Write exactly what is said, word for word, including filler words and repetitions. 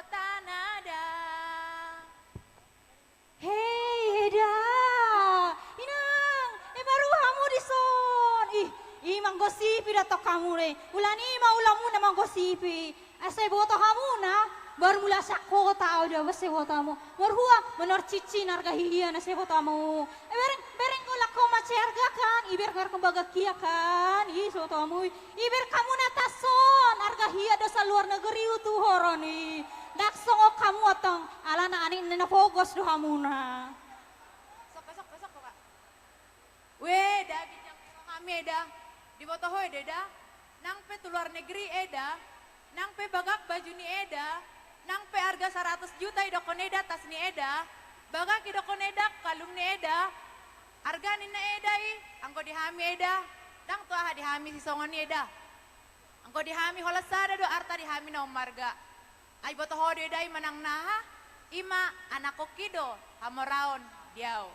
Tanada. Hei, Eda! Inang, e, marhua hamu dison? Ih, i manggosipi do tong hamu, e. Ulaon i ma ulaonmuna manggosipi. Asa diboto hamuna, baru mula sian kota au da, asa diboto hamu. Marhua, manorcincin arga hia na diboto hamu. E, bereng, bereng, holan ho mansai arga kan, ibereng, bereng bagak hia kan, i diboto hamu. Ibereng hamuna tas on, arga hia do saluar negeri utuhoron i. Ndang songon hamu tong, alana anak ni na pogos do hamuna. Sok, sok, sok, sok. Weh, Eda, ginjang do hami, Eda. Diboto ho, Eda, Eda. Nang pe tu luar negeri, Eda. Nang pe bagak baju ni Eda. Nang pe arga saratus juta idokkon Eda tas ni Eda. Bagak idokkon Eda kalung ni Eda. Arga ninna Eda i, anggo di hami, Eda, ndang tu aha di hami sisongon i, Eda. Anggo di hami holan sada do arta di hami na ummarga. Ai boto ho do, Eda, i ma nang na aha? I ma anakhonki do hamoraon di au.